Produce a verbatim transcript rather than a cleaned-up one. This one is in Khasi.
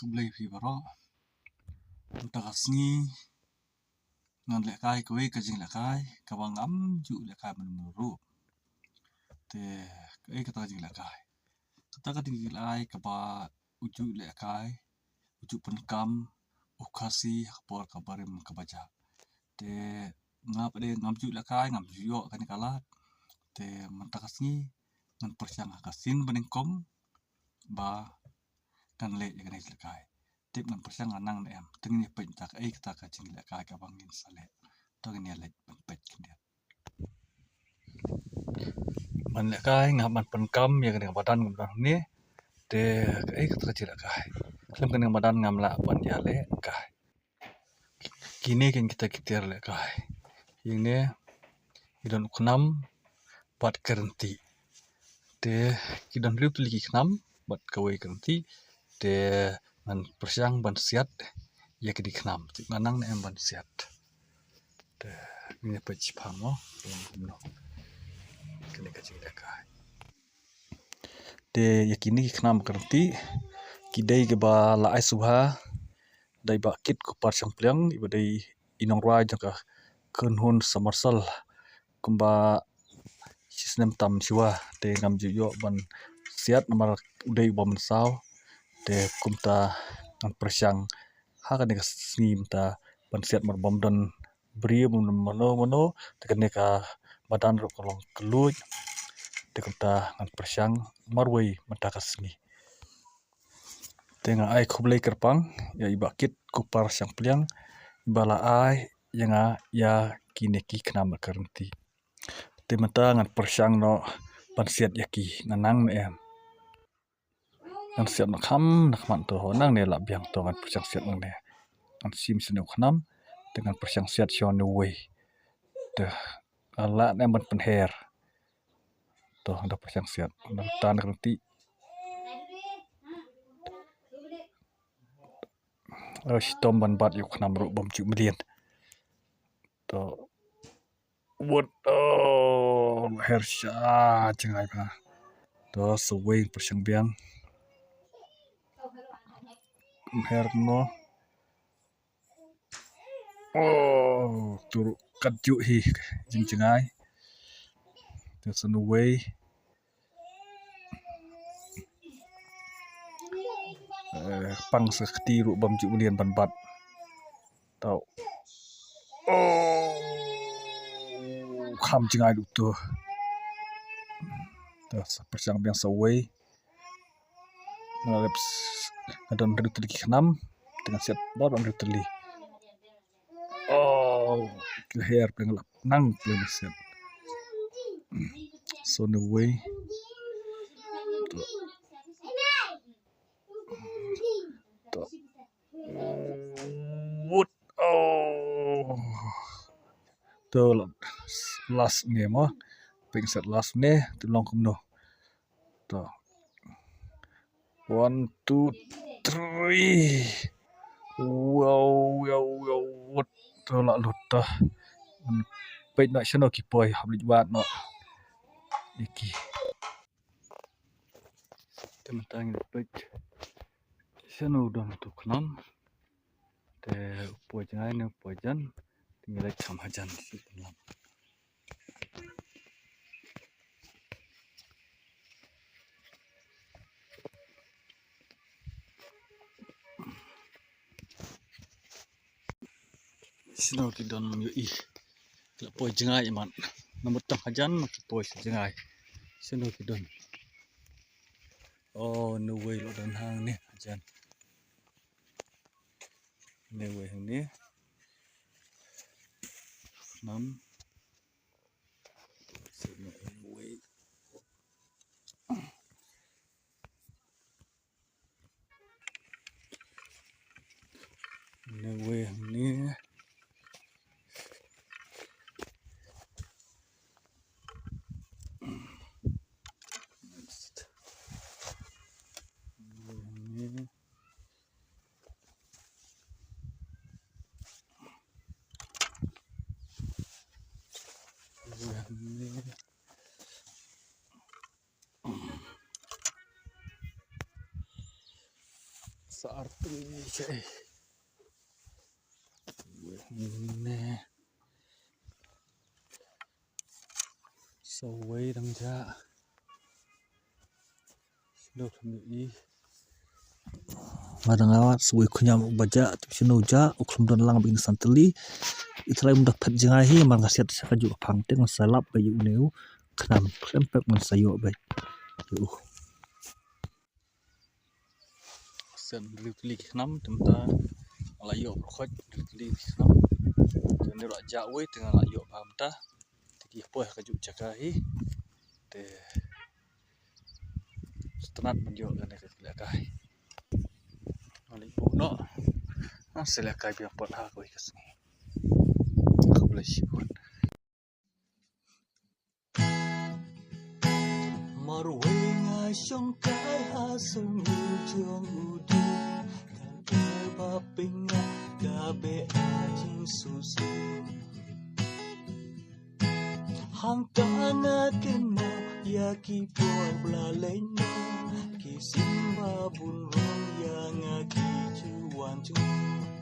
khublei phi baroh. Mynta ka sngi ngan lehkai kawei ka jinglehkai kaba ngam ju lehkai mynno mynno ruh. Te kaei kata ka jinglehkai? Kata ka jinglehkai kaba u ju lehkai, u ju pyndonkam u Khasi ha ka por kaba rim kaba jah. Te nga pat de ngam ju lehkai, ngam ju ïoh kane ka lad. Te mynta ka sngi ngan pyrshang ha ka sien banyngkong ba ngan leh ïa kane ka jinglehkai. Tip ngan pyrshang ngan nang ne em. Te ngin ïa peit mynta kaei kata ka jinglehkai kaba ngin sa leh. To ngin ïa leit ban peit khyndiat. Ban lehkai nga hap ban pyndonkam ïa kane ka madan ngam don hangne. Te kaei kata ka jinglehkai? Khlem kane ka madan ngam lah ban ïalehkai. Kine kin kita ki tiar lehkai. Ïa kine ki don u khnam bad ka rynti. Te ki don hynriew tylli ki khnam bad kawei ka rynti. Te ngan pyrshang ban siat ïa kine ki khnam. Tip ngan nang ne em ban siat. Te ngin ïa peit shaphang mo. Kane ka jinglehkai. Te ïa kine ki khnam ka rynti ki dei kiba la ai sngewbha da i Bah Kit Kupar Shangpliang iba dei i nongrwai jong ka kynhun Samarasol kumba shi snem tam shuwa. Te ngam ju ïoh ban siat namar u dei uba mynsaw. Te kumta ngan pyrshang ha kane ka sngi mynta ban siat namar bym don briew, bym don mano mano. Te kane ka madan ruh ka long ka luid. Te kumta ngan pyrshang marwei mynta ka sngi. Te nga ai khublei kyrpang ïa i Bah Kit Kupar Shangpliang iba la ai ïa nga ïa kine ki khnam ka rynti. Te mynta ngan pyrshang noh ban siat ïa ki, ngan nang ne em. Ngan siat noh kham na khmat to, ho nangne la biang to, ngan pyrshang siat nangne. Ngan shim shane u khnam te ngan pyrshang siat shane uwei. Te nga lah ne em ban pynher. To ngan pyrshang siat. Ngan tan ka rynti. Shitom ban bat ïa u khnam ruh bym ju mlien. To wut, oh, her sha jngai ba. To sa uwei, pyrshang biang. Her kumno. Oh, to ruh kat ju hi jngai. To sa uwei. Eh, pang sa kti ruh bym ju mlien ban bat. Tau. Oh, kham jngai ruh to. To sa pyrshang biang sa uwei. Nga rep s-, nga don hynriew tylli ki khnam. Te ngan siat baroh hynriew tylli. Oh, ka her pynlap nang pynlap siat. So anyway. To. To. Wut. Oh. To last ne mo. Pynsiat last ne. To long kumno. To. One, two, three. Wow, wow, wow, wow. To la lut to. Peit noh shano ki poi, hap leit wad noh. Ïa ki. Te mynta ngin peit shano don uto u khnam. Te u poi jngai ne u poi jan. Te ngi leit kham hajan sha pynlong. Shano ki don ïohi. Ki la poi jngai ïa mat. Namar tang hajan ma ki poi sha jngai. Shano ki don. Oh, no way, la don hangne hajan. Anyway, hangne. Nam. Anyway. Anyway, hangne. Next. Anyway, hangne. Sa artylli shaei. Wei hangne. Sa wei dang jah. Sdang kham ïohi. Nga dang awat sa wei khñiam uba jah, tip shano jah, u khlem don lang ba kin san tylli. I trai um da phet jngai hi, mar nga siat sha kajuh ka phang te ngan sa lap beit ïa une u khnam, khlem pep ngan sa ïoh beit ïa u. Sen hynriew tylli ki khnam te mynta nga la ïoh ba khoit hynriew tylli ki khnam. Te une ruh jah wei te nga la ïoh ba mynta. Te ki poi ha kajuh jaka hi. Te sngewtynnat ban ïoh kane ka lehkai. Nga leit buh noh. Nga sa lehkai biang pat ha kawei ka sngi. Khublei shibun. Marwei nga shong kai ha shnong jong u dei, kan kynmaw ba pynïap ka beh ha jingsngewsih. Hangta nga kynmaw ïa ki por ba la leit noh, ki sien ba bun rong ïa nga ki ju wan jngoh.